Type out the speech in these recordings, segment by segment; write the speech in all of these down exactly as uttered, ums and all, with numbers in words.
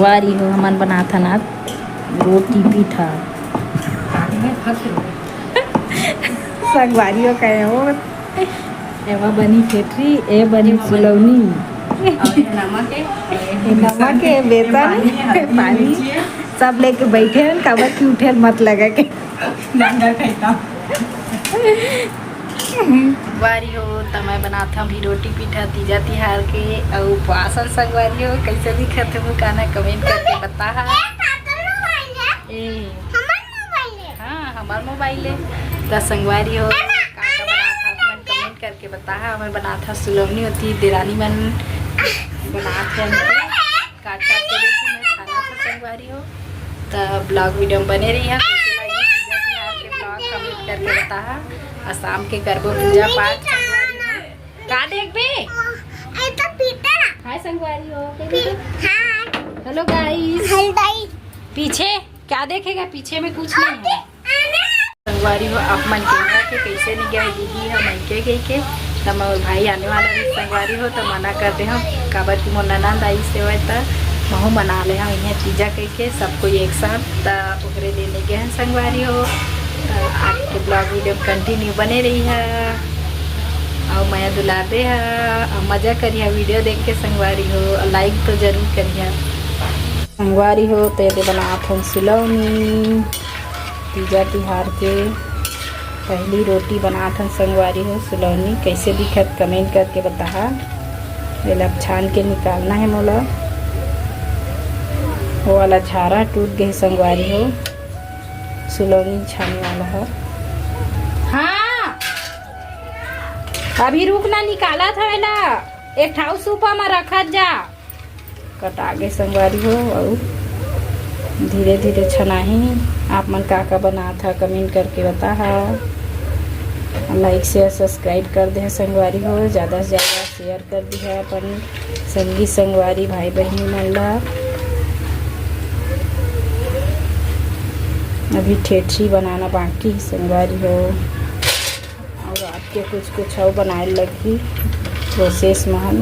संगवारी हो, हमन बनाथन आज रोटी पीठा। संगवारी हो कहे हो, एवा बनी ठेठरी, ए बनी सुलौनी। और ये नमक है, और ये नमक है, बेसन, पानी है, पानी। मिर्ची है। सब लेके बैठे हन, काबर कि उठे ल मत लगा के। डंगर खाइता। संगवारी हो, त मैं बनात हूँ अभी रोटी पीठा तीजा तिहार के, अउ उपवास हन संगवारी हो। कैसे दिखत हे मुँह काना, कमेंट करके बताहा। ए, हाँ, हमार मोबाइल है। त संगवारी हो, का का बनात हव, मन कमेंट करके बताहा। मैं बनात हव सुलौनी होती, देरानी मन बनात हे हमके। काट काट के देखो, मैं खाना था संगवारी हो। त ब्लॉग वीडियो में बने रही है। कैसे लगी तीजा तिहार के ब्लॉग, कमेंट करके बताहा। आ शाम के करबो पूजा पाठ संगवारी हो। का देखबे? हाय संगवारी हो, कह दे तो। हेलो गाइस। पीछे क्या देखेगा, पीछे में कुछ नहीं है। संगवारी हो, आप मन के यहाँ के कैसे नहीं गए दीदी, हम इनके गई के, त मोर भाई आने वाला रहिस संगवारी हो, त मना कर दे हम, काबर कि मोर ननद आइस हवय, त महू मना ले हम इहाँ तीजा कहिके सब कोई एक साथ, त ओकरे लेने गए हैं संगवारी हो। त आज के ब्लॉग वीडियो कंटिन्यू बने रही है, और मया दुलार दे है, और मजा करिहा वीडियो देख के संगवारी हो, और लाइक तो जरूर करिहा। संगवारी हो, त एदे बनात हन सुलौनी। तीजा तिहार के पहली रोटी बनात हन संगवारी हो। सुलौनी कैसे दिखत, कमेंट करके बताहा। एला अब छान के निकालना है मोला। वो वाला झारा टूट गए संगवारी हो, सुलौनी छाने वाला है। हाँ, अभी रुक ना, निकालत हव एला, एक ठाऊ सूपा म रखत जा। कटा गे संगवारी हो, अउ धीरे धीरे छनाही। आप मन का का बनात हा, कमेंट करके बताहा। लाइक, शेयर, सब्सक्राइब कर दे संगवारी हो, ज़्यादा से ज़्यादा शेयर कर दिहा अपन संगी संगवारी भाई बहिनी मन ला। अभी ठेठरी बनाना बाकी हे संगवारी हो। अउ रात के कुछ कुछ अउ बनाए लगही प्रोसेस म हन।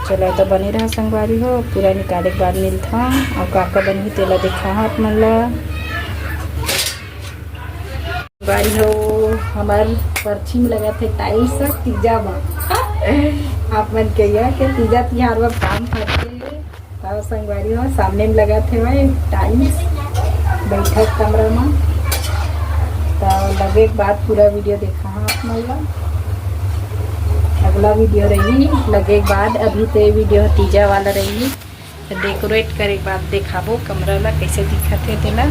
चला त बने रहा संगवारी हो, पूरा निकाले के बाद मिलथन अउ का का बनही तेला दिखाहा आप मन ला। बारी हो, हमर परछी में लगत हे टाइल्स ह तीजा म। आप मन कहिया के तीजा तिहार म काम करथे, त संगवारी हो, सामने में लगत हे भाई टाइल्स बैठक कमरा म। त लगे के बाद पूरा वीडियो देखाहा आप मन ला। अगला वीडियो रही लगे के बाद, अभी तो ये वीडियो तीजा वाला रही। त डेकोरेट करे के बाद देखाबो कमरा ला कैसे दिखत हे तेला।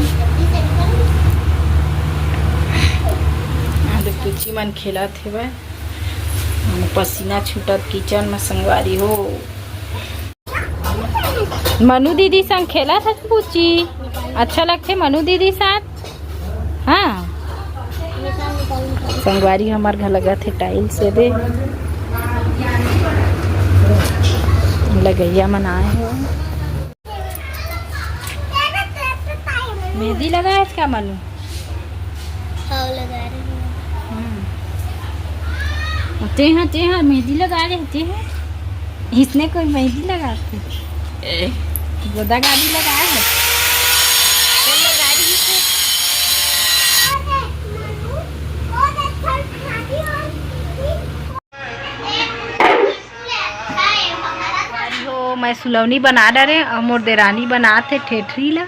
आलू कुची मन खेलत हेवय, पसीना छूटत किचन म संगवारी हो। मनु दीदी संग खेलत हस बुची, अच्छा लगथे मनु दीदी साथ। हाँ संगवारी, हमर घर लगत हे टाइल्स से दे, लगैया मन आए हे। मेहंदी लगाए हस का मनु? हाँ, लगा रही हूँ। हम्म। ते हा, ते हा मेहंदी लगा रहे, ते हा। इसने कोई मेहंदी लगाते? ए। गोदा गाड़ी लगाए है। हो, मैं सुलौनी बना डारे अउ मोर देरानी बनात हे ठेठरी ला।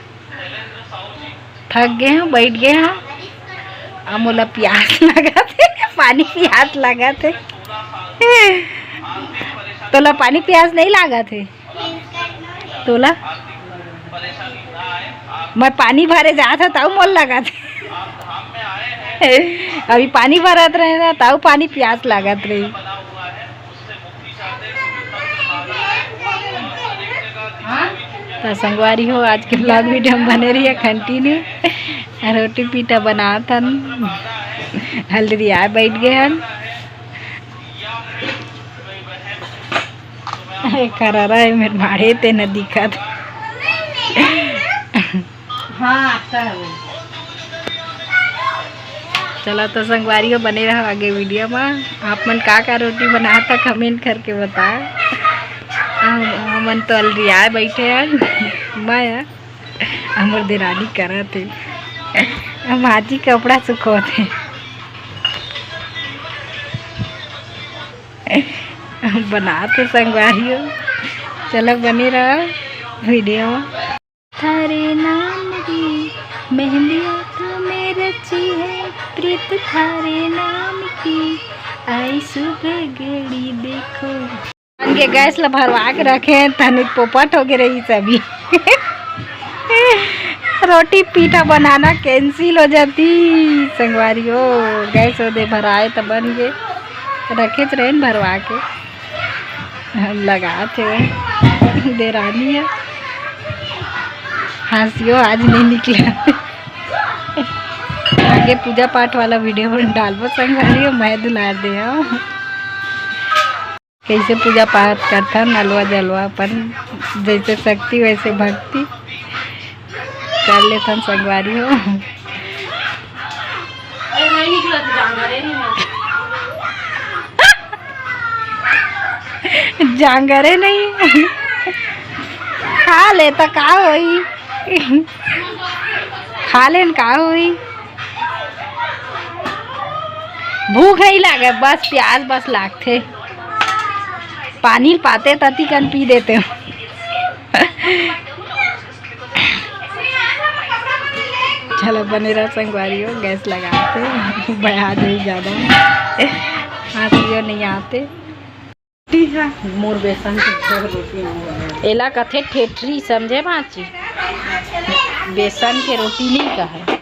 थक गे हंव, बैठ गे हंव। अउ मोला पियास लगत हे, पानी पियास लगत हे। तोला पानी पियास नहीं लागत हे? तोला? मैं पानी भरे जात हंव, तब मोला लगत हे। अभी पानी भरत रहे ना, तब पानी पियास लागत रही। त संगवारी हो, आज के ब्लॉग वीडियो में बने रहिए कंटिन्यू। रोटी पीठा बनात हन, हल्दी आए बैठ गए हन। ए, खरारा है मेरे माड़े ते न दिखत। हाँ, अच्छा है। चला तो संगवारी हो, बने रहो आगे वीडियो में। आप मन का का रोटी बनाता, कमेंट करके बता। हम, हमन तो अलरियाए बैठे हैं। मैं, हमर देरानी करत हे, हम आजी कपड़ा सुखोत हे। बनात हे संगवारी हो, चलो बने रहो वीडियो में। थारे नाम की मेहंदिया तो मैं रची है, प्रीत थारे नाम की, आई सुबह घड़ी देखो। बन के गैस ला भरवा के रखे हैं, तनिक पोपट हो गए रही सभी। रोटी पीठा बनाना कैंसिल हो जाती संगवारी हो। गैस ओदे भराए त बन के रखे रहे न भरवा के। हम लगा थे देरानी है, हंसियो आज नहीं निकला। आगे पूजा पाठ वाला वीडियो डालबो संगवारी हो, मैं दुलार दे हो। कैसे पूजा पाठ करथन, अलवा जलवा अपन जैसे शक्ति वैसे भक्ति कर लेथन संगवारी हो। जांगरे नहीं खा ले तो का होई, खा लेन का होई। भूख नहीं लागे, बस प्यास बस लागथे। पानी पाते तती कन पी देते हो। चलो बने रहो संगवारी हो, गैस लगाते बया जाई ज्यादा, हाथ नहीं आते। मोर बेसन के घर रोटी मोर। एला कथे ठेठरी, समझे बाची? बेसन के रोटी नहीं कहे।